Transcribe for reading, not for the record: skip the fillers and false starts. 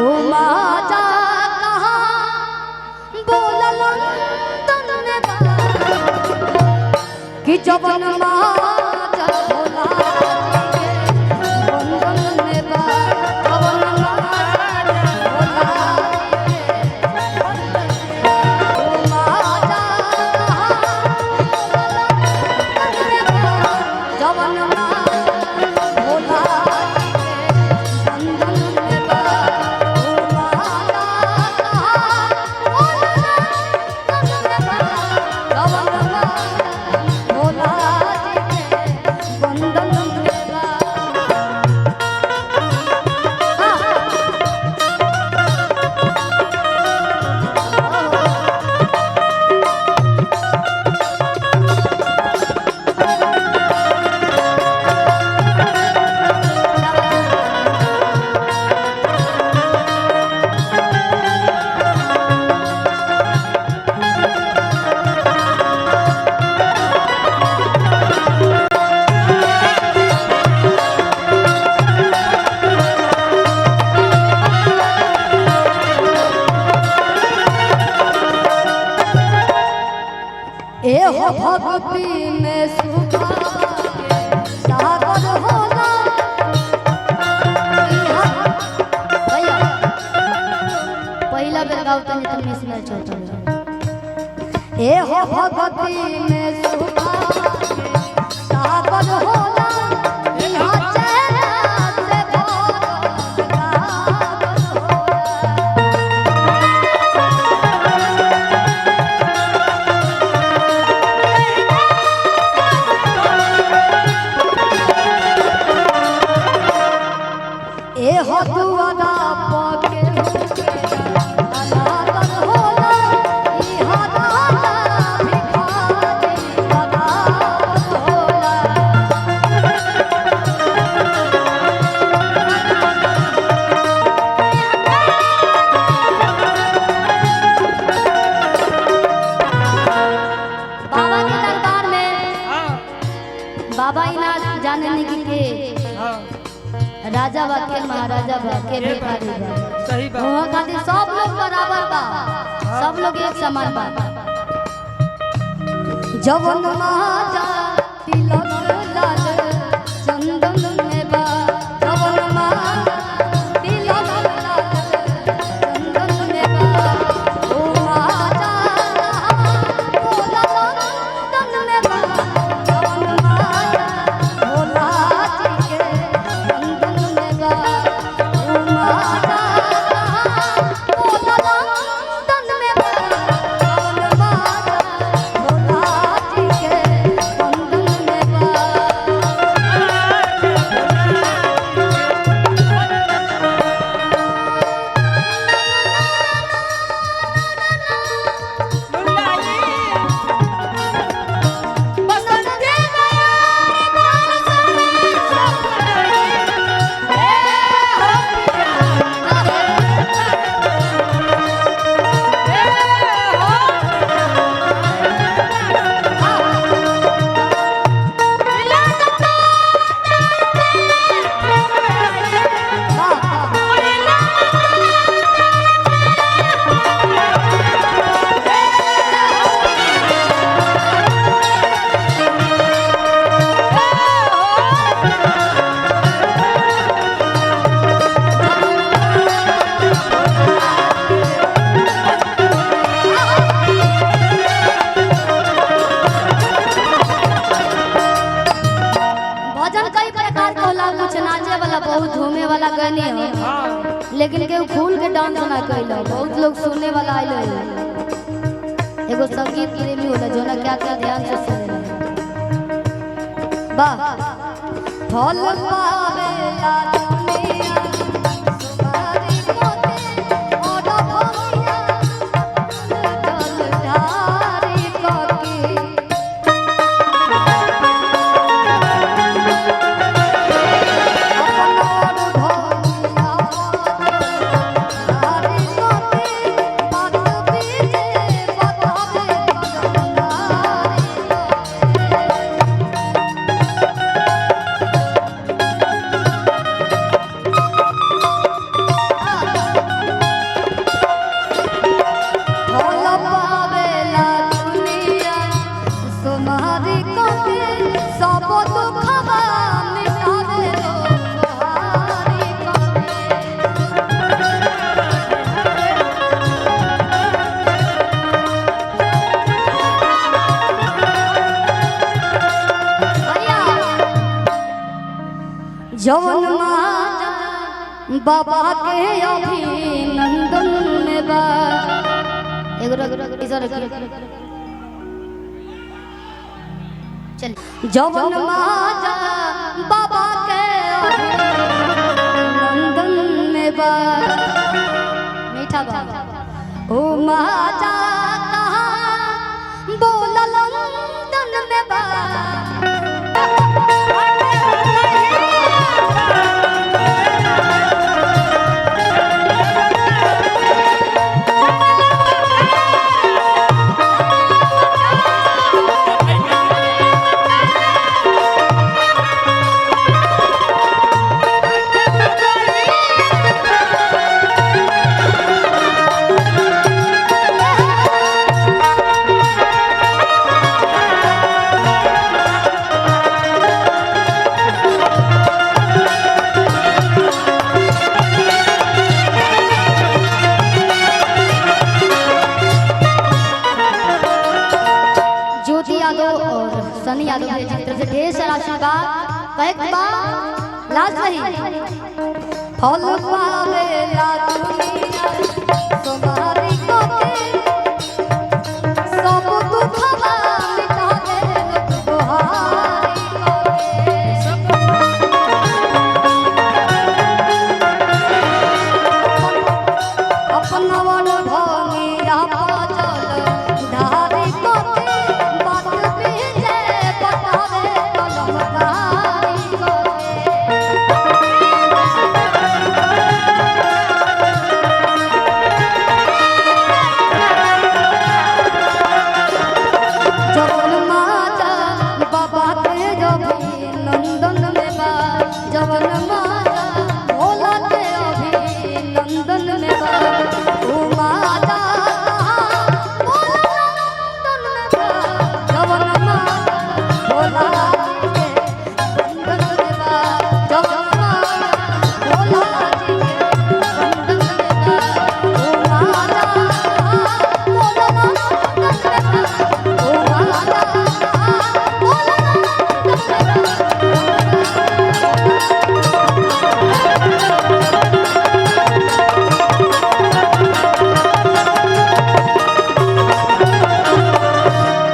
ओ माजा कहाँ बोला लंदन में बा कि जवन माजा भोला जी के बंधन में बा, जवन माजा भोला जी के बंधन में बा। ओ माजा कहाँ बोला लंदन में बा, जवन माजा भोला जी के बंधन में बा। ओ माजा कहाँ बोला लंदन में बा, जवन माजा भोला जी के बंधन में बा। हाँ। ए हो भक्ति में सुखा के सागर होला। इहा भैया पहिला बेर गाओ तनी त मिस ना चल। ए हो भक्ति में सुखा के सागर होला। इहा चेहरा से भरल गागर होला। ए हो दुआरा पके अनादर होला। इहा राजा भिखारी बराबर होला। बाबा के दरबार में बाबा इना जाने नहीं कि के राजा बा के महाराजा बा के भिखारी बा। सही बात। वहाँ खातिर सब लोग बराबर बा, सब लोग एक समान बा। जवन माजा तिलक लाल चंदन में बा, जवन माजा तिलक लाल चंदन में बा। ओ माजा भोला लंदन में बा, जवन माजा भोला जी के बंधन में बा। ओ माजा भोला लंदन में बा, जवन माजा भोला जी के बंधन में बा। भजन कई प्रकार के होला, कुछ नाचे वाला बहुत झूमे वाला गनी हो, लेकिन केहू खुल के डांस ना कैल। बहुत लोग सुने वाला आइल हो। एगो संगीत प्रेमी होला जोना क्या क्या ध्यान से सुनेला। वाह फल पावेला दुनिया सुमारी मोते और भमिया जल ढारी कके। अपनोर भमिया ढारी कके बात बीजे बतावे करनारी कके। बाबा के अभिनंदन में बा। एगो ऐसा रखिए। चल जवन माजा बाबा के अभिनंदन में बा। मीठा बा ओ माजा कहाँ बोला लंदन में बा। ज्योति यादव और सनी यादव जी की तरफ से ढेर सारा आशीर्वाद। कहे के बाद लास्ट रही फल पावेला दुनिया सोमारी को के सब दुखवा मिटा दे बुहारी को के। अपना वन